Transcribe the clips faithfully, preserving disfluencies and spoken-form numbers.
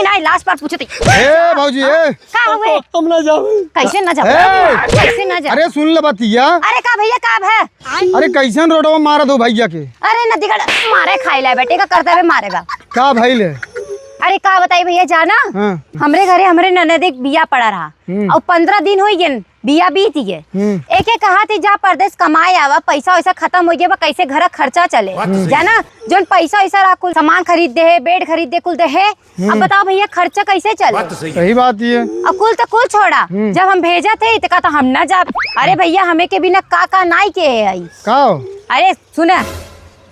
नहीं, last part पूछत ही। ए भौजी, ए। का हुए? हम ना जावे। कैसे ना जावे? ए! कैसे ना जावे? अरे सुन ले बतिया। अरे का भैया, का भै? अरे कैसन रोडवा मारत हो भैया के? अरे नदीगढ़ मारे खाई ला बेटे, का करता बे मारे बा। का भइल है? अरे का बताई भैया, जाना? हाँ। हमरे घरे हमरे ननद एक बिया पड़ा रहा। हम्म। और पन्द्रह दिन होइ गए बिया बीत गए। हम्म। एके कहा थी जा परदेस कमाए आवा, पैसा वैसा खतम होइ गया बा, कैसे घर खर्चा चले। बात तो सही है। जाना, जोन पैसा वैसा रहा कुल सामान खरीद देहे, bed खरीद दे, कुल देहे। अब हम्म। बताओ भैया, खर्चा कैसे चले? बात तो सही है। सही बात ये। अब कुल तो कुल छोड़ा, हम्म। जब हम भेजत ही तो कहता हम ना जाब। अरे भैया, हमें के बिना का का नाई के है आई। का हो? अरे सुना,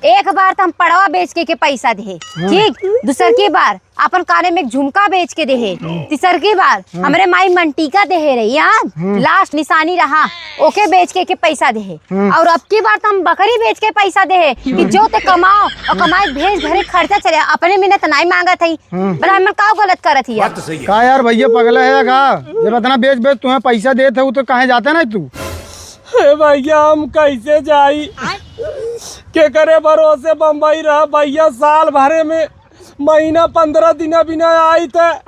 एक बार तो हम पड़वा बेच के, के पैसा देहे, हम्म। ठीक, दूसर की बार अपन काने में एक झुमका बेच के देहे, हम्म। तीसर की बार हम्म। हमरे माई मंटीका देहे रही, याद? हम्म। Last निशानी रहा, ओके बेच के, के पैसा देहे। हम्म। और अब की बार तो हम बकरी बेच के पैसा देहे कि जो ते कमाओ और कमाए भेज घरे खर्चा चले, अपने मिन्नत नाई मांगत है। हम्म। बड़ा हमन का गलत करत ही? बात तो सही है। का यार भैया पगला है का? जब इतना बेच बेच तुम्हें पैसा देत है तो कहाँ जाता ना तू? हे भैया, हम कैसे जाई? के करे भरोसे बम्बई रहा भैया, साल भरे में महीना पन्द्रह दिन बिना आई त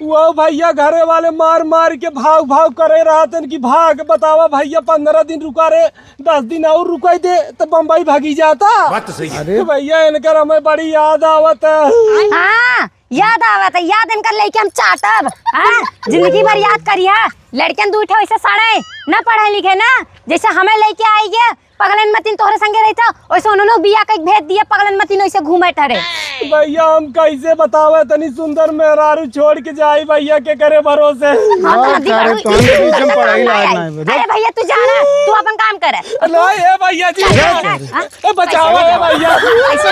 वो भैया घरे वाले मार मार के भाव भाव करे रहतन कि भाग, बतावा भैया, पन्द्रह दिन रुका रे, दस दिन और रुकाई दे तो बम्बई भागी जाता। बात तो सही है। अरे। तो भैया इनकर हमें बड़ी याद आवत है। हाँ, याद आवत है, याद इनकर लेके हम चाटब। हाँ, जिंदगी भर याद करिया। लड़कन दू ठो ऐसे साड़े न पढ़े लिखे ना, जैसे हमें लेके आई गए पगलन मतिन तोहरे संगे रहिता, ओइसे उन्होंने बिया कइके भेज दिया, पगलन मतिन ओइसे घूमे ठहरे। भैया, हम कैसे बतावे, तनी सुंदर मेहरारू छोड़ के जाई भैया, के करे भरोसे। हाँ, तो हाँ, नदी सारे बारू तो हम बीच में पढ़ाई लायक ना है, बुझो। अरे भैया, तू जाना, तू अपन काम कर। नहीं, ए भैया जी, चल, चल, हाँ? ए, बचाओ, ए भैया। ऐसे